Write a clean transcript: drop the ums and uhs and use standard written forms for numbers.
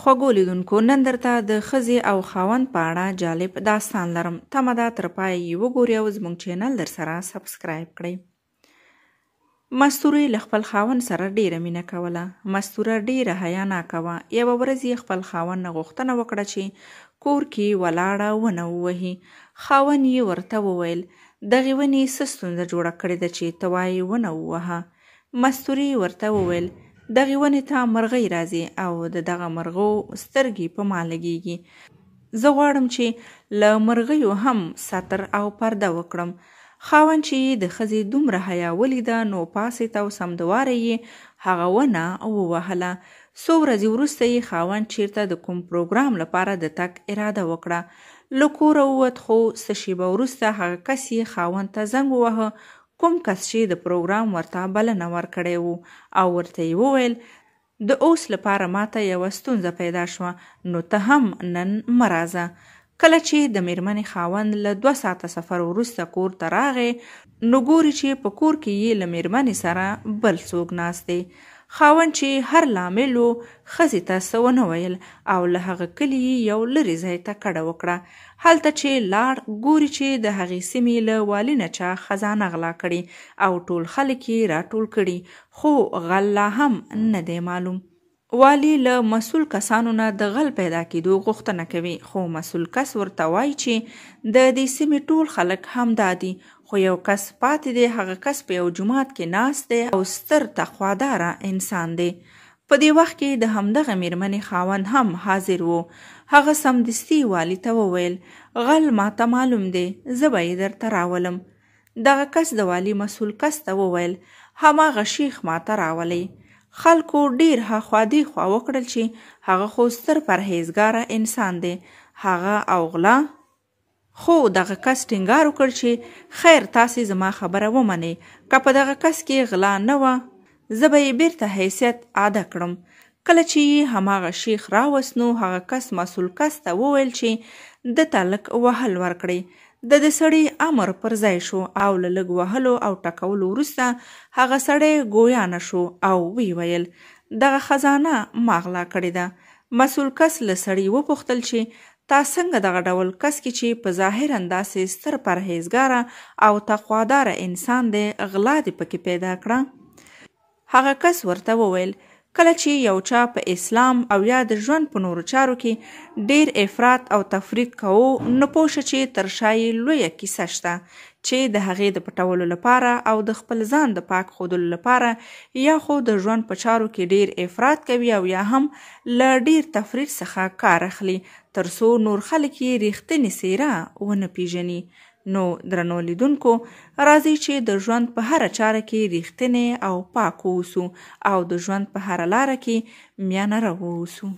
خوږو لیدونکو، نن درته د ښځې او خاوند په اړه جالب داستان لرم. تمه ده تر پایه یې وګورئ او زموږ چینل درسره سبسکرایب کړئ. مستورې له خپل خاوند سره ډېره مینه کوله. مستوره ډېره حیاناکه وه. یوه ورځ یې خپل خاوند نه غوښتنه وکړه چې کور کې ولاړه ونه ووهي. خاوند یې ورته وویل، دغې ونې څه ستونزه جوړه کړې ده چې ته وایې ونه ووهه؟ مستورې ورته وویل، دغې ونې ته مرغۍ راځي او د دغه مرغو سترګې په ما لګېږي. زه غواړم چې له مرغیو هم ستر او پرده وکړم. خاوند چې یې د ښځې دومره حیا ولیده نو پاڅېد او سمدواره یې هغه ونه ووهله. څو ورځې وروسته یې خاوند چېرته د کوم پروګرام لپاره د تګ اراده وکړه. له کوره ووت، خو څه شېبه وروسته هغه کس یې خاوند ته زنګ وواهه کوم کس چې د پروګرام ورته بلنه ورکړی و او ورته یې وویل، د اوس لپاره ماته یوه ستونزه پیدا شوه نو ته هم نن مه راځه. کله چې د مېرمنې خاوند له 2 ساعته سفر وروسته کور ته راغی نو ګوري چې په کور کې یې له مېرمنې سره بل څوک ناست دی. خاوند چې هر لامل و ښځې ته څه ونه ویل او له هغه کلي یې یو لرې ځای ته کډه وکړه. هلته چې لاړ ګوري چې د هغې سیمې له والي نه چا خزانه غلا کړې او ټول خلک یې راټول کړي، خو غل لا هم نه دی معلوم. والي له مسؤل کسانو نه د غل پیدا کېدو غوښتنه کوي، خو مسؤل کس ورته وایي چې د دې سیمې ټول خلک همدا دي، خو یو کس پاتې دی. هغه کس په یو جومات کې ناست دی او ستر تقواداره انسان دی. په دې وخت کې د همدغه مېرمنې خاوند هم حاضر و. هغه سمدستي والي ته وویل، غل ماته معلوم دی، زه به یې درته راولم. دغه کس د والي مسؤل کس ته وویل، هماغه شیخ ماته راولئ. خلکو ډېر هاخوا دېخوا وکړل چې هغه خو ستر پرهېزګاره انسان دی، هغه او غلا. خو دغه کس ټینګار وکړ چې خیر، تاسې زما خبره ومنئ، که په دغه کس کې غلا نه وه زه به یې بیرته حیثیت عاده کړم. کله چې یې هماغه شیخ راوست نو هغه کس مسؤل کس ته وویل چې ده ته لږ وهل ورکړئ. د دې سړي امر پر ځای شو او له لږ وهلو او ټکولو وروسته هغه سړی ګویانه شو او ویې ویل، دغه خزانه ما غلا کړې ده. مسؤل کس له سړي وپوښتل چې تا څنګه دغه ډول کس کې چې په ظاهراً داسې ستر پرهېزګاره او تقواداره انسان دی غلا دې پکې پیدا کړه؟ هغه کس ورته وویل، کله چې یو چا په اسلام او یا د ژوند په نورو چارو کې ډېر افراط او تفریط کوو نو پوه شه چې تر شا یې لویه کیسه شته چې د هغې د پټولو لپاره او د خپل ځان د پاک ښودلو لپاره یا خو د ژوند په چارو کې ډېر افراط کوي او یا هم له ډېر تفریط څخه کار اخلي تر څو نور خلک یې رښتینې څېره ونه پیژني. نو درنو لیدونکو، راځئ چې د ژوند په هره چاره کې رښتینی او پاک واوسو او د ژوند په هره لاره کې میانه رو واوسو.